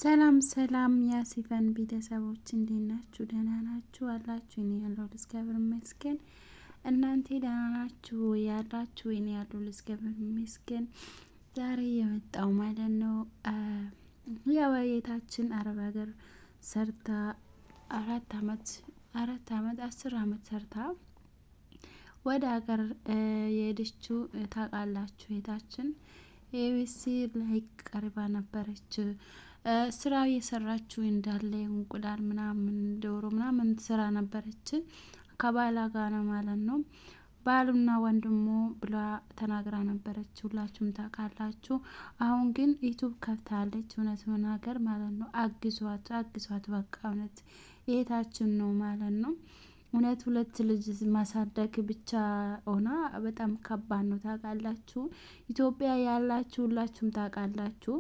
ሰላም ሰላም ያሲፈን ቤተሰቦች፣ እንዴት ናችሁ? ደህና ናችሁ አላችሁ? እኔ ያለው እግዚአብሔር ይመስገን። እናንተ ደህና ናችሁ ያላችሁ? እኔ ያለው እግዚአብሔር ይመስገን። ዛሬ የመጣው ማለት ነው ያው የታችን አረብ ሀገር ሰርታ 4 አመት፣ 4 አመት፣ 10 አመት ሰርታ ወደ ሀገር የሄደችው ታውቃላችሁ። የታችን ኤቢሲ ላይ ቀርባ ነበረች። ስራ እየሰራችው እንዳለ እንቁላል ምናምን፣ ዶሮ ምናምን ስራ ነበረች ከባላ ጋር ነው ማለት ነው። ባሉና ወንድሙ ብላ ተናግራ ነበረች። ሁላችሁም ታውቃላችሁ። አሁን ግን YouTube ከፍታለች። እውነት መናገር ማለት ነው አግዟት፣ አግዟት። በቃ እውነት የታችን ነው ማለት ነው። እውነት ሁለት ልጅ ማሳደግ ብቻ ሆና በጣም ከባድ ነው። ታውቃላችሁ። ኢትዮጵያ ያላችሁ ሁላችሁም ታውቃላችሁ።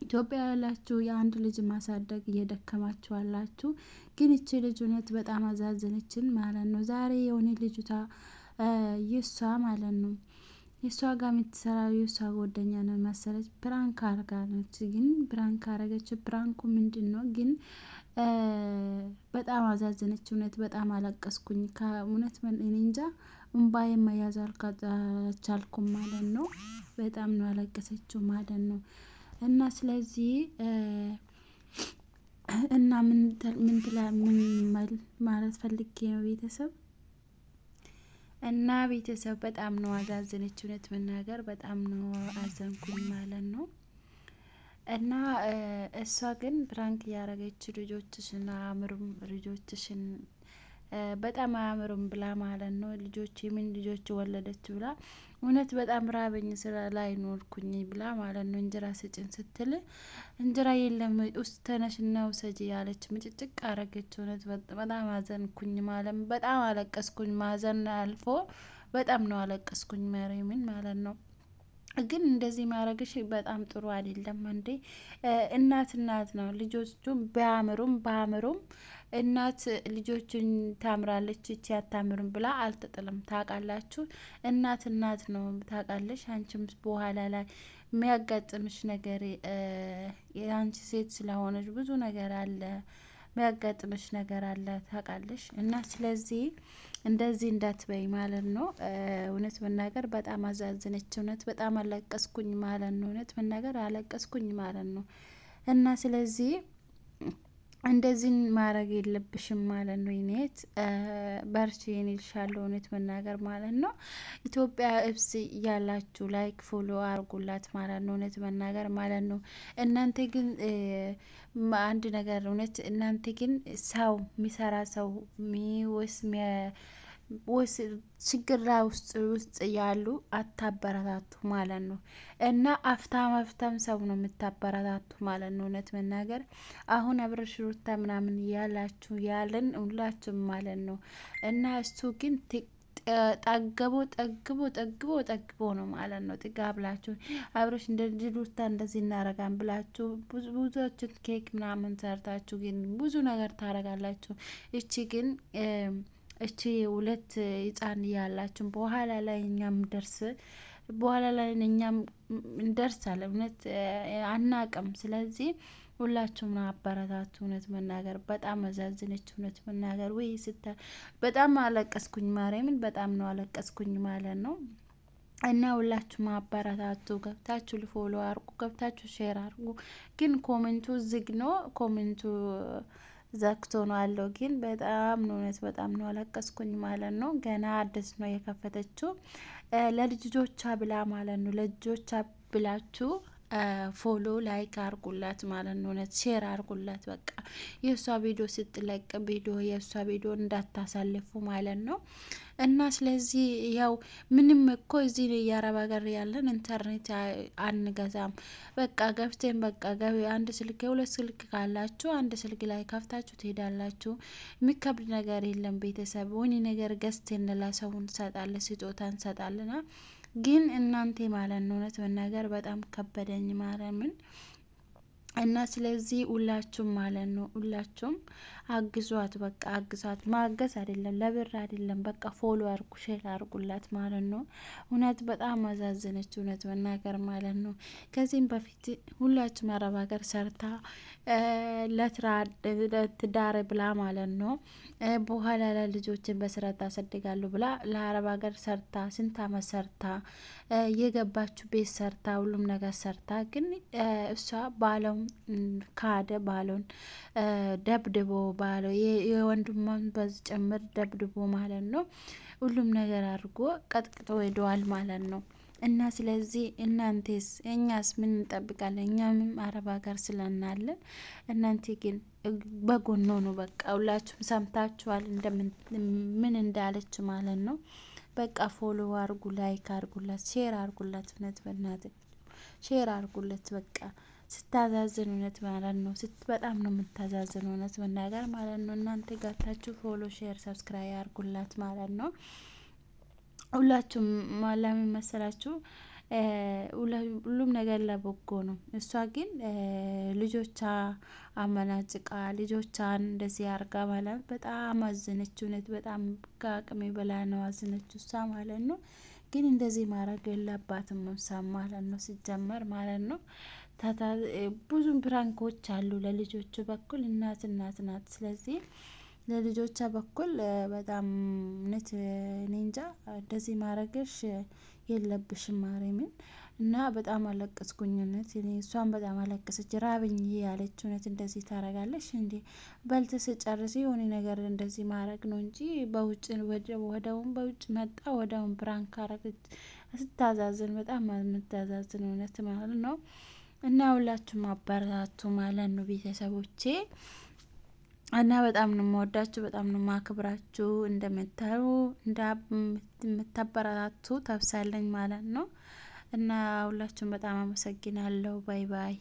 ኢትዮጵያ ያላችሁ የአንድ ልጅ ማሳደግ እየደከማችሁ አላችሁ። ግን እቺ ልጅ እውነት በጣም አዛዘነችን ማለት ነው። ዛሬ የሆነ ልጅቷ የሷ ማለት ነው የእሷ ጋር የምትሰራ የእሷ ጓደኛ ነው መሰለች፣ prank አርጋለች። ግን prank አረገች። Prank ኡ ምንድን ነው ግን? በጣም አዛዘነች። እውነት በጣም አለቀስኩኝ። ከእውነት እኔ እንጃ እምባዬ መያዝ አልቻልኩም ማለት ነው። በጣም ነው ያለቀሰችው ማለት ነው። እና ስለዚህ እና ምን ምን ማለት ፈልጌ ነው ቤተሰብ፣ እና ቤተሰብ በጣም ነው አዛዘነች። እውነት መናገር በጣም ነው አዘንኩኝ ማለት ነው። እና እሷ ግን prank እያረገች ልጆችሽን አያምሩም፣ ልጆችሽን በጣም አያምሩም ብላ ማለት ነው። ልጆች የምን ልጆች ወለደች ብላ፣ እውነት በጣም ራበኝ ስራ ላይ ኖርኩኝ ብላ ማለት ነው። እንጀራ ስጭን ስትል እንጀራ የለም ውስጥ ተነሽና ውሰጂ ያለች ምጭጭቅ አረገች። እውነት በጣም አዘንኩኝ ማለት በጣም አለቀስኩኝ። ማዘን አልፎ በጣም ነው አለቀስኩኝ ማርያምን ማለት ነው። ግን እንደዚህ ማድረግሽ በጣም ጥሩ አይደለም። እንዴ፣ እናት እናት ነው። ልጆቹ ቢያምሩም ባያምሩም እናት ልጆችን ታምራለች እቺ አታምርም ብላ አልተጥልም። ታውቃላችሁ፣ እናት እናት ነው፣ ታውቃለሽ። አንቺም በኋላ ላይ የሚያጋጥምሽ ነገር የአንቺ ሴት ስለሆነች ብዙ ነገር አለ፣ የሚያጋጥምሽ ነገር አለ፣ ታውቃለሽ። እና ስለዚህ እንደዚህ እንዳትበይ ማለት ነው። እውነት መናገር በጣም አዛዝነች። እውነት በጣም አለቀስኩኝ ማለት ነው። እውነት መናገር አለቀስኩኝ ማለት ነው። እና ስለዚህ እንደዚህ ማድረግ የለብሽም ማለት ነው። ይኔት በርቺ እልሻለሁ። እውነት መናገር ማለት ነው። ኢትዮጵያ እብስ ያላችሁ like follow አርጉላት ማለት ነው። እውነት መናገር ማለት ነው። እናንተ ግን አንድ ነገር፣ እውነት እናንተ ግን ሰው የሚሰራ ሰው ወይስ ወይስ ችግር ላይ ውስጥ ያሉ አታበረታቱ ማለት ነው። እና አፍታም አፍታም ሰው ነው የምታበረታቱ ማለት ነው። እውነት መናገር አሁን አብረሽ ሩታ ምናምን ያላችሁ ያለን ሁላችሁም ማለት ነው። እና እሱ ግን ጠግቦ ጠግቦ ጠግቦ ጠግቦ ነው ማለት ነው። ጥጋብ ብላችሁ አብረሽ እንደ ሩታ እንደዚህ እናረጋን ብላችሁ ብዙዎችን ኬክ ምናምን ሰርታችሁ ግን ብዙ ነገር ታረጋላችሁ። እቺ ግን እቺ ሁለት ህጻን እያላችሁ በኋላ ላይ እኛም ደርስ በኋላ ላይ እኛም እንደርሳለን። እውነት አናቅም። ስለዚህ ሁላችሁም አበረታቱ። እውነት መናገር በጣም አዛዝነች። እውነት መናገር ወይ ስተ በጣም አለቀስኩኝ። ማርያምን በጣም ነው አለቀስኩኝ ማለት ነው። እና ሁላችሁም አበረታቱ። ገብታችሁ follow አርጉ፣ ገብታችሁ share አርጉ። ግን comment ኡ ዝግ ነው። Comment ኡ ዘግቶ ነው አለው። ግን በጣም ነው፣ እውነት በጣም ነው አለቀስኩኝ ማለት ነው። ገና አዲስ ነው የከፈተችው ለልጆቿ ብላ ማለት ነው። ለልጆቿ ብላችሁ follow like አርጉላት ማለት ነው። እውነት share አርጉላት። በቃ የእሷ ቪዲዮ ስትለቅ ቪዲዮ የእሷ ቪዲዮ እንዳታሳልፉ ማለት ነው። እና ስለዚህ ያው ምንም እኮ እዚህ የአረብ ሀገር ያለን ኢንተርኔት አንገዛም። በቃ ገብተን በቃ ገቢ አንድ ስልክ ሁለት ስልክ ካላችሁ አንድ ስልክ ላይ ከፍታችሁ ትሄዳላችሁ። የሚከብድ ነገር የለም። ቤተሰብ ወኒ ነገር ገዝተን ለሰው እንሰጣለን፣ ስጦታ እንሰጣለና ግን እናንተ ማለት ነው እውነት መናገር በጣም ከበደኝ ማርያምን። እና ስለዚህ ሁላችሁም ማለት ነው ሁላችሁም አግዟት፣ በቃ አግዟት። ማገዝ አይደለም ለብር አይደለም፣ በቃ follow አርጉ፣ share አርጉላት ማለት ነው። እውነት በጣም አዛዘነች፣ እውነት መናገር ማለት ነው። ከዚህም በፊት ሁላችሁም አረብ ሀገር ሰርታ ለትዳር ብላ ማለት ነው። በኋላ ለልጆችን በስራ ታሰድጋሉ ብላ ለአረብ ሀገር ሰርታ ስንት አመት ሰርታ የገባችው ቤት ሰርታ ሁሉም ነገር ሰርታ፣ ግን እሷ ባለውን ካደ፣ ባለውን ደብድቦ፣ ባለው የወንድሟን በዚ ጭምር ደብድቦ ማለት ነው። ሁሉም ነገር አድርጎ ቀጥቅጦ ሄደዋል ማለት ነው። እና ስለዚህ እናንተስ እኛስ ምን እንጠብቃለን? እኛም አረብ ሀገር ስለናለን፣ እናንተ ግን በጎን ነው። በቃ ሁላችሁም ሰምታችኋል ምን እንዳለች ማለት ነው። በቃ follow አርጉ፣ like አርጉላት፣ share አርጉላት። እውነት በእናት share አርጉለት። በቃ ስታዛዝን እውነት ማለት ነው። በጣም ነው የምታዛዝን እውነት መናገር ማለት ነው። እናንተ ገብታችሁ follow፣ share፣ subscribe አርጉላት ማለት ነው። ሁላችሁም ለምን መሰላችሁ? ሁሉም ነገር ለበጎ ነው። እሷ ግን ልጆቿ አመናጭቃ ልጆቿን እንደዚህ አርጋ ማለት በጣም አዘነች። እውነት በጣም ከአቅሜ በላይ ነው አዘነች እሷ ማለት ነው። ግን እንደዚህ ማድረግ የለባትም እሷ ማለት ነው፣ ሲጀመር ማለት ነው። ብዙም prank ኦች አሉ ለልጆቹ በኩል እናት እናት ናት። ስለዚህ ለልጆቿ በኩል በጣም እውነት እኔ እንጃ እንደዚህ ማድረግሽ የለብሽም ማርያምን። እና በጣም አለቀስኩኝ እውነት። እሷን በጣም አለቀሰች። ራብኝ ያለች እውነት እንደዚህ ታረጋለሽ እንዴ? በልተ ስጨርስ የሆነ ነገር እንደዚህ ማድረግ ነው እንጂ በውጭ ወደውን በውጭ መጣ ወደውን prank አረገች። ስታዛዝን በጣም የምታዛዝን እውነት ማለት ነው። እና ሁላችሁም አበረታቱ ማለት ነው ቤተሰቦቼ። እና በጣም ነው የምወዳችሁ፣ በጣም ነው የማክብራችሁ። እንደምታዩ እንደምታበረታቱ ተብሳለኝ ማለት ነው። እና ሁላችሁም በጣም አመሰግናለሁ። Bye bye።